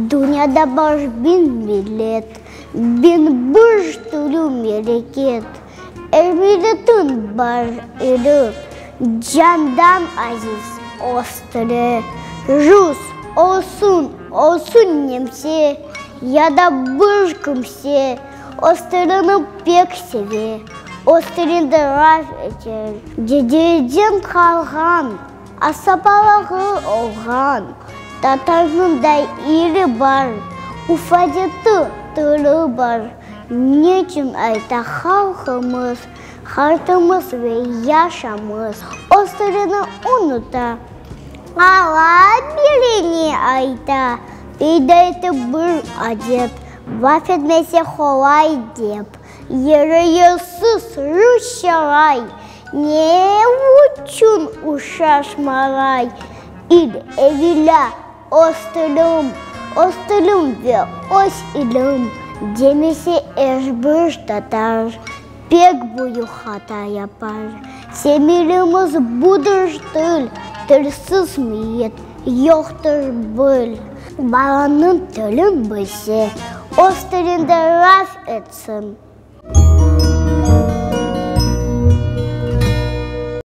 Dünyada bar biñ millet, 1001 türlü meleket. Er milletin bar ili, candan aziz öz tili. Rus olsun, olsun nemse, ya da bir kimse, öz tilini pek seve, öz tilinde laf eter. Dededen qalğan Asabalığı olğan tatarnıñ da ili bar, ufadeti, tili bar. Neçün ayta halqımız, qartımız ve yaşamız öz tilini unuta? Alâ birine ayta, peyda etip bir adet, laf etmese qolay dep. Yeri-yersiz rusçalay, ne uçün uşaşmalay? İl evelâ öz tilim, öz tilim ve öz ilim demese er bir tatar pek büyük hata yapar. Temelimiz budır til, tilsiz millet yoqtır bil. Balanıñ tilin bilse, öz tilinde laf etsin.